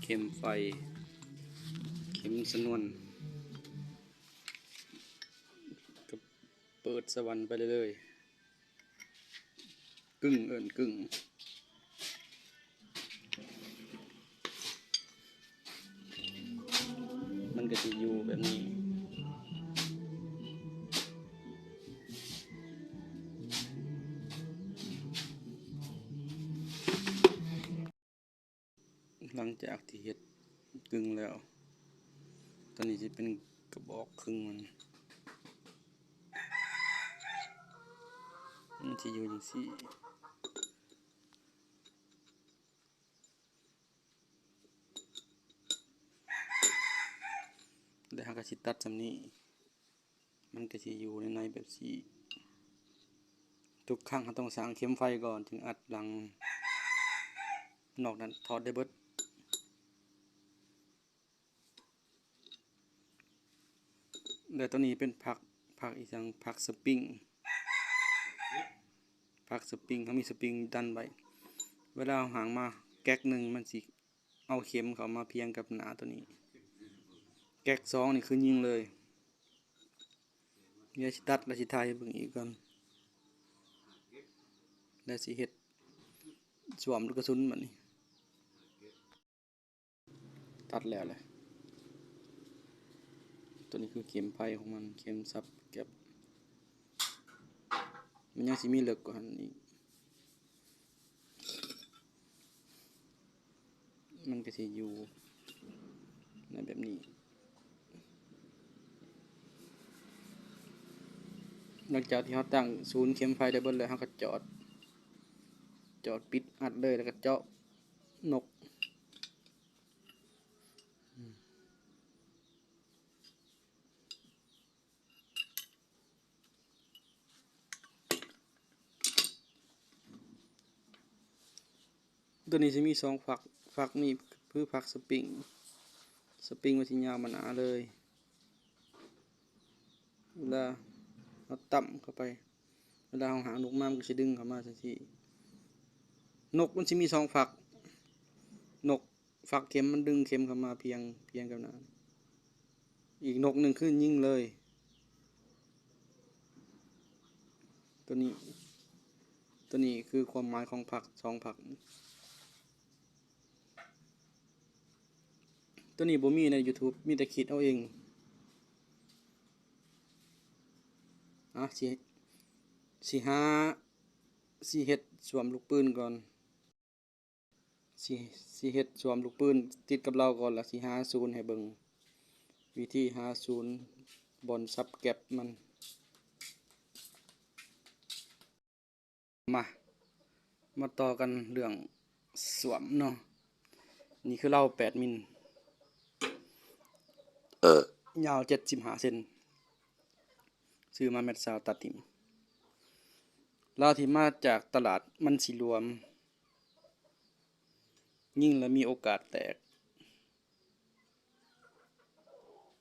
ເຂັມໄຟ ເຂັມຊະນວນ ກໍເປີດສະຫວັນໄປເລື້ອຍໆ. ກຶ້ງ ເອີ້ນກຶ້ງ ມັນກໍຊິຢູ່ແບບນີ້. ຫຼັງຈາກທີ່ເຮັດກຶ້ງແລ້ວ ຕົວນີ້ຊິເປັນກະບອກຄຶ່ງມັນ ມັນຊິຢູ່ຈັ່ງຊີ້ ແລ້ວເຮົາກໍຊິຕັດສ່ຳນີ້. ມັນກໍຊິຢູ່ໃນໃນແບບຊີ້. ທຸກຄັ້ງເຮົາຕ້ອງສ້າງເຂັມໄຟກ່ອນ ຈຶ່ງອັດຫຼັງ, ນອກນັ້ນຖອດໄດ້ເບິດ. ແລະ ຕົວນີ້ເປັນພັກ, ພັກອີ່ຫຍັງ, ພັກສະປຣິງ, ພັກສະປຣິງ, ເຮົາມີສະປຣິງດັນໄວ້. ເວລາເຮົາຫາງມາແກັກໜຶ່ງ ມັນຊິ ເອົາເຂັມເຂົ້າມາພຽງກັບໜ້າຕົວນີ້. ແກັກສອງນີ້ຄືຍິງເລີຍ. ດຽວຊິຕັດ ແລ້ວຊິຖ່າຍໃຫ້ເບິ່ງອີກກ່ອນ ແລ້ວຊິເຮັດສວມລູກກະສຸນບັດນີ້. ຕັດແລ້ວແຫຼະ. ຕົວນີ້ຄືເຂັມໄຟຂອງມັນ, ເຂັມສັບແກັບ. ມັນຍັງຊິມີເລິກກວ່າຫັ້ນອີກ. ມັນກໍຊິຢູ່ໃນແບບນີ້. ຫຼັງຈາກທີ່ເຮົາຕັ້ງສູນເຂັມໄຟໄດ້ເບິດແລ້ວ, ເຮົາກໍຈອດ, ຈອດປິດອັດເລີຍ ແລ້ວກໍເຈາະນົກ. ຕົວນີ້ຊິມີສອງຝັກ, ຝັກນີ້ຄືຝັກສະປຣິງ, ສະປຣິງມັນຊິຍາວມາໜ້າເລີຍ. ເວລາເຮົາຕຳເຂົ້າໄປ, ເວລາເຮົາຫາງນົກມາ ມັນກໍຊິດຶງເຂົ້າມາຈັ່ງຊີ້. ນົກມັນຊິມີສອງຝັກ, ນົກ ຝັກເຂັມ ມັນດຶງເຂັມເຂົ້າມາພຽງ, ພຽງກັບໜ້າ. ອີກນົກໜຶ່ງຄືຍິງເລີຍ. ຕົວນີ້, ຕົວນີ້ຄືຄວາມໝາຍຂອງຝັກສອງຝັກ. ຕົວນີ້ບໍ່ມີໃນຢູທູບ, ມີແຕ່ຄິດເອົາເອງ. ອາ, ຊິ, ຊິຫາ, ຊິເຮັດສວມລູກປືນກ່ອນ. ຊິ, ຊິເຮັດສວມລູກປືນຕິດກັບເລົາກ່ອນ ແລ້ວຊິຫາສູນໃຫ້ເບິ່ງ, ວິທີຫາສູນບ່ອນສັບແກັບມັນ. ມາ, ມາຕໍ່ກັນເລື່ອງສວມເນາະ. ນີ້ຄືເລົາແປດມິນ, ຍາວເຈັດສິບຫ້າເຊັນ, ຊື້ມາແມັດຊາວ ຕັດຖິ້ມ. ເລົາທີ່ມາຈາກຕະຫຼາດມັນຊິຫຼວມ, ຍິງແລ້ວມີໂອກາດແຕກ.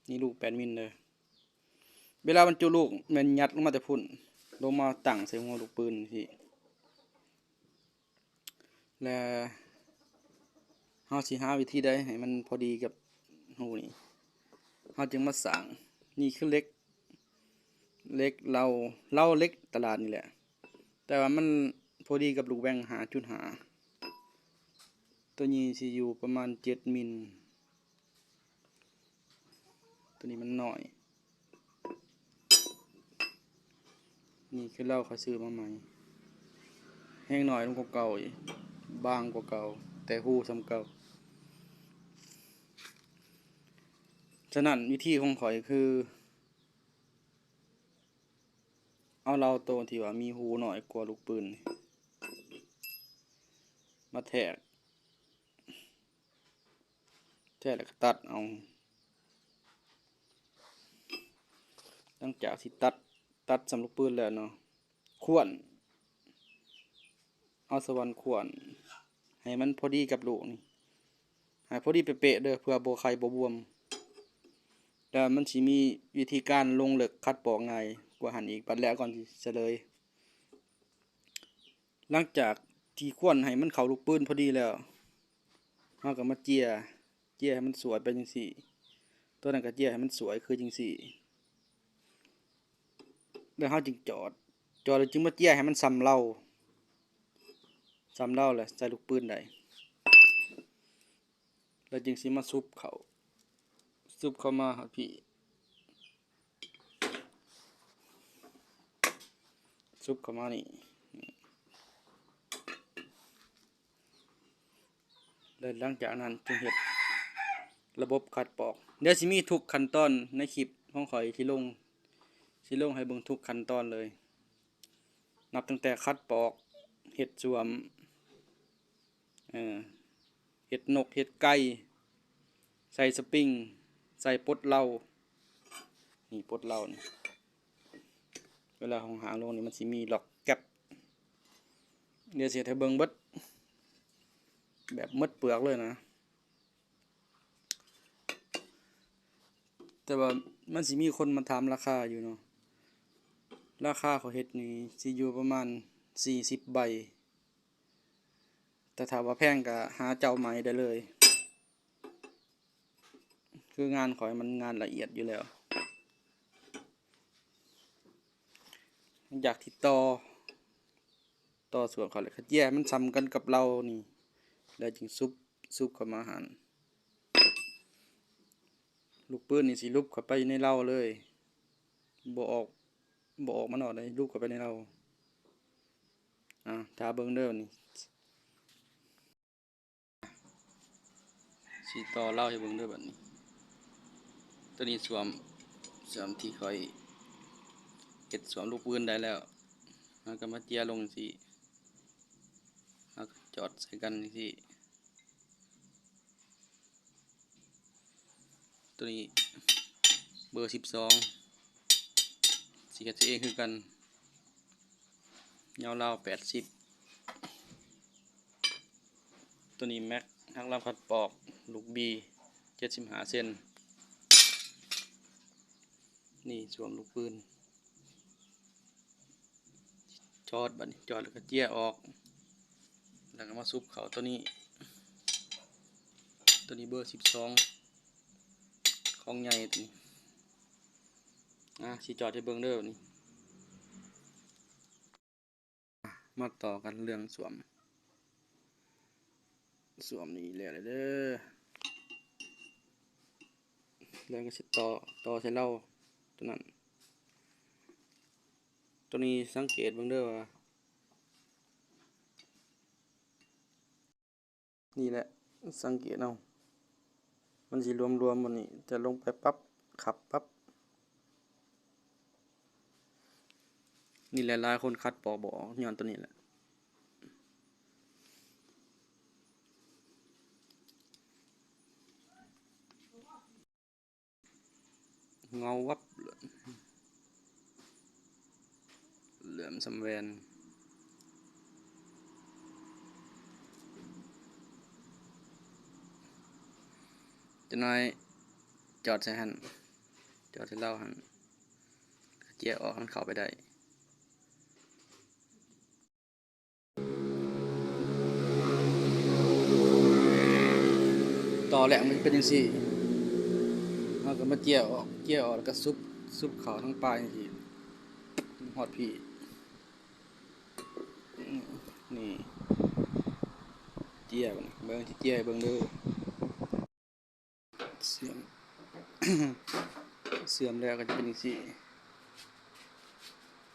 ນີ້ລູກແປດມິນເດີ. ເວລາບັນຈຸລູກແມ່ນຍັດລົງມາແຕ່ພຸ້ນ, ລົງມາຕັ້ງໃສ່ຫົວລູກປືນຊີ້. ແລະ ເຮົາຊິຫາວິທີໃດໃຫ້ມັນພໍດີກັບຮູນີ້, ເຮົາຈຶ່ງມາສ້າງ. ນີ້ຄືເຫຼັກ, ເຫຼັກເລົາ, ເລົາເຫຼັກຕະຫຼາດນີ້ແຫຼະ, ແຕ່ວ່າມັນພໍດີກັບລູກແຫວ່ງຫ້າຈຸດຫ້າ. ຕົວນີ້ຊິຢູ່ປະມານເຈັດມິນ. ຕົວນີ້ມັນນ້ອຍ. ນີ້ຄືເລົາຂ້ອຍຊື້ມາໃໝ່, ແຮງນ້ອຍລົງກວ່າເກົ່າອີກ, ບາງກວ່າເກົ່າ, ແຕ່ຮູສ່ຳເກົ່າ. ສະນັ້ນ ວິທີຂອງຂ້ອຍຄື ເອົາເລົາໂຕທີ່ວ່າມີຮູນ້ອຍກວ່າລູກປືນນີ້ມາແທກ, ແທກແລ້ວກໍຕັດເອົາ. ຫຼັງຈາກທີ່ຕັດ, ຕັດສ່ຳລູກປືນແລ້ວເນາະ, ຂວ້ານ, ເອົາສະຫວັນຂວ້ານໃຫ້ມັນພໍດີກັບລູກນີ້, ໃຫ້ພໍດີເປະໆເດີ ເພື່ອບໍ່ໄຂ່ບໍ່ບວມ. ແລ້ວມັນຊິມີວິທີການລົງເລິກ, ຂັດປອກງ່າຍກວ່າຫັ້ນອີກ. ບັດແລ້ວກ່ອນຊິສະເຫຼີຍ, ຫຼັງຈາກທີ່ຂວ້ານໃຫ້ມັນເຂົ້າລູກປືນພໍດີແລ້ວ, ເຮົາກໍມາເຈ້ຍ ເຈ້ຍໃຫ້ມັນສວຍໄປຈັ່ງຊີ້ ຕົວນັ້ນກໍເຈ້ຍໃຫ້ມັນສວຍຄືຈັ່ງຊີ້ ແລ້ວເຮົາຈຶ່ງຈອດ ຈອດແລ້ວຈຶ່ງມາເຈ້ຍໃຫ້ມັນສ່ຳເລົາ ສ່ຳເລົາແລ້ວໃສ່ລູກປືນໄດ້ ແລ້ວຈຶ່ງຊິມາຊຸບເຂົ້າ ຊຸບເຂົ້າມາຮອດພີ້ ຊຸບເຂົ້າມານີ້ ແລ້ວຫຼັງຈາກນັ້ນຈຶ່ງເຮັດລະບົບຄັດປອກ. ດຽວຊິມີທຸກຂັ້ນຕອນໃນຄລິບຂອງຂ້ອຍ ຊິລົງ ຊິລົງໃຫ້ເບິ່ງທຸກຂັ້ນຕອນເລີຍ ນັບຕັ້ງແຕ່ຄັດປອກ ເຮັດສ້ວມ ເອີ ເຮັດນົກເຮັດໄກ່ ໃສ່ສະປຣິງ ໃສ່ປົດເລົາ ນີ້ປົດເລົານີ້ ເວລາເຮົາຫາງລົງນີ້ ມັນຊິມີລັອກແກັບ ດຽວຊິເຮັດໃຫ້ເບິ່ງເບິດ ແບບໝົດເປືອກເລີຍນະ. ແຕ່ວ່າມັນຊິມີຄົນມາຖາມລາຄາຢູ່ເນາະ ລາຄາຂ້ອຍເຮັດນີ້ຊິຢູ່ປະມານສີ່ສິບໃບ ແຕ່ຖ້າວ່າແພງກໍຫາເຈົ້າໃໝ່ໄດ້ເລີຍ ຄືງານຂ້ອຍມັນງານລະອຽດຢູ່ແລ້ວ ຢາກຕິດຕໍ່ ຕໍ່ສ່ວນເຂົາແຫຼະ ເຂົາເຈ້ຍໃຫ້ມັນສ່ຳກັນກັບເລົານີ້ ແລ້ວຈຶ່ງຊຸບ ຊຸບເຂົ້າມາຫັ້ນ ລູກປືນນີ້ຊິຫຼຸບເຂົ້າໄປໃນເລົາເລີຍ ບໍ່ອອກ ບໍ່ອອກມານອກໃດ ຫຼຸບເຂົ້າໄປໃນເລົາ. ອ່າ ຖ້າເບິ່ງເດີ ນີ້ ຊິຕໍ່ເລົາໃຫ້ເບິ່ງເດີບັດນີ້. ຕົວນີ້ສວມ ສວມທີ່ຂ້ອຍເຮັດສວມລູກປືນໄດ້ແລ້ວ ເຮົາກໍມາເຈ້ຍລົງຈັ່ງຊີ້ ເຮົາກໍຈອດໃສ່ກັນຈັ່ງຊີ້. ຕົວນີ້ເບີສິບສອງ ຊິເຮັດໃສ່ເອງຄືກັນ ຍາວລາວແປດສິບ. ຕົວນີ້ແມັກຮັກລຳຄັດປອກ ລູກບີ ເຈັດສິບຫ້າເຊັນ. ນີ້ສວມລູກປືນ ຈອດ ບັດນີ້ຈອດແລ້ວກໍເຈ້ຍອອກ ແລ້ວກໍມາຊຸບເຂົ້າຕົວນີ້ ຕົວນີ້ເບີສິບສອງ ຂອງໃຫຍ່ຕົວນີ້. ອ່າ ຊິຈອດໃຫ້ເບິ່ງເດີບັດນີ້. ມາຕໍ່ກັນເລື່ອງສວມ ສວມນີ້ແລ້ວເດີ ແລ້ວກໍຊິຕໍ່ ຕໍ່ໃສ່ເລົາຕົວນັ້ນ. ຕົວນີ້ສັງເກດເບິ່ງເດີວ່າ ນີ້ແຫຼະ ສັງເກດເອົາ ມັນຊິລວມໆ ໝົດນີ້ ແຕ່ລົງໄປປັບ ຂັບປັບ. ນີ້ແຫຼະ ຫຼາຍຄົນຂັດປອກບໍ່ອອກ ຍ້ອນຕົວນີ້ແຫຼະ. ເງົາວັບ ເຫຼື້ອມສ່ຳແວ່ນ. ຈັກໜ້ອຍຈອດໃສ່ຫັ້ນ ຈອດໃສ່ເລົາຫັ້ນ ເຈ້ຍອອກໃຫ້ມັນເຂົ້າໄປໄດ້. ຕໍ່ແລ້ວມັນເປັນຈັ່ງຊີ້ ເຮົາກໍມາເຈ້ຍອອກ ເຈ້ຍອອກແລ້ວກໍຊຸບ ຊຸບເຂົ້າທາງປາຍຈັ່ງຊີ້ ຮອດພີ້ ນີ້ ເຈ້ຍ ເບິ່ງ ຊິເຈ້ຍໃຫ້ເບິ່ງເດີ. ເຊື່ອມ ເຊື່ອມແລ້ວກໍຈະເປັນຈັ່ງຊີ້.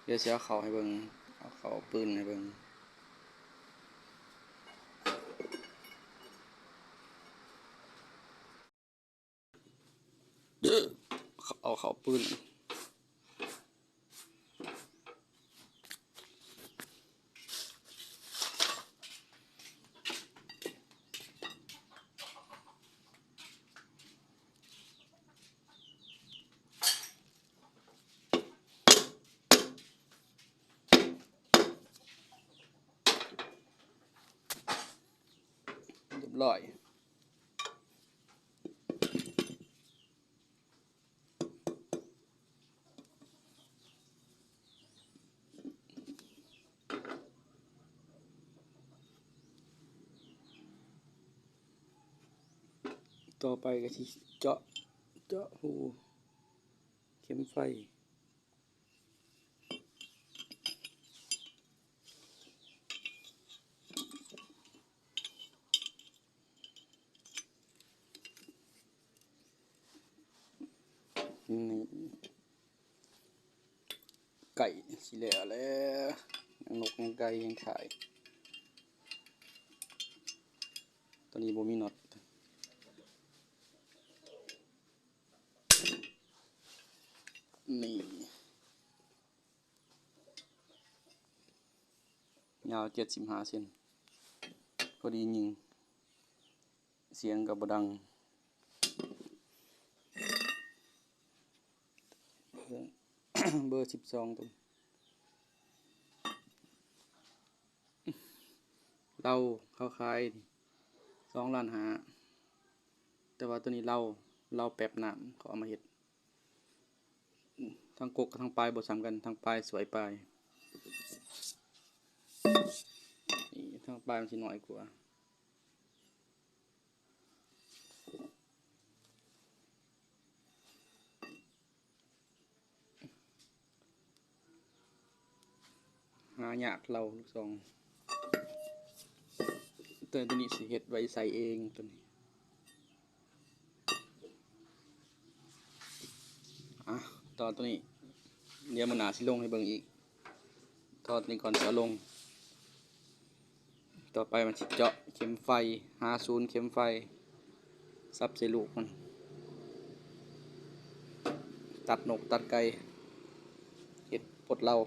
ດຽວຊິເອົາເຂົ້າໃຫ້ເບິ່ງ ເອົາເຂົ້າປືນໃຫ້ເບິ່ງ ເອົາເຂົ້າປືນ. ຮຽບຮ້ອຍ. ເ ຕໍ່ໄປກໍຊິເຈາະ ເຈາະຮູເຂັມໄຟ. ນີ້ ໃກ້ຊິແລ້ວແຫຼະ ຍັງນົກຍັງໄກ່ຍັງຂາຍ. ຕົວນີ້ບໍ່ມີນັອດ ນີ້ ຍາວເຈັດສິບຫ້າເຊັນ ພໍດີຍິງ ສຽງກໍບໍ່ດັງ. ເບີສິບສອງ ຕົວ ເຫຼົ້າເຂົາຂາຍສອງລ້ານຫ້າ ແຕ່ວ່າຕົວນີ້ເຫຼົ້າ ເຫຼົ້າແປັບນ້ຳ ເຂົາເອົາມາເຮັດ. ທາງກົກກັບທາງປາຍບໍ່ສ່ຳກັນ ທາງປາຍສວຍປາຍ ນີ້ ທາງປາຍມັນຊິນ້ອຍກວ່າ. ຫາຍາກເຫຼົ້າລູກຊອງ ແຕ່ຕົວນີ້ຊິເຮັດໄວ້ໃສ່ເອງຕົວນີ້. ອ່ະ ຕໍ່ຕົວນີ້ ດຽວມື້ໜ້າຊິລົງໃຫ້ເບິ່ງອີກ. ຕໍ່ຕົວນີ້ກ່ອນຈະລົງ. ຕໍ່ໄປມັນຊິເຈາະເຂັມໄຟ ຫາສູນເຂັມໄຟ ສັບໃສ່ລູກມັນ ຕັດນົກຕັດໄກ່ ເຮັດປົດເລົາ.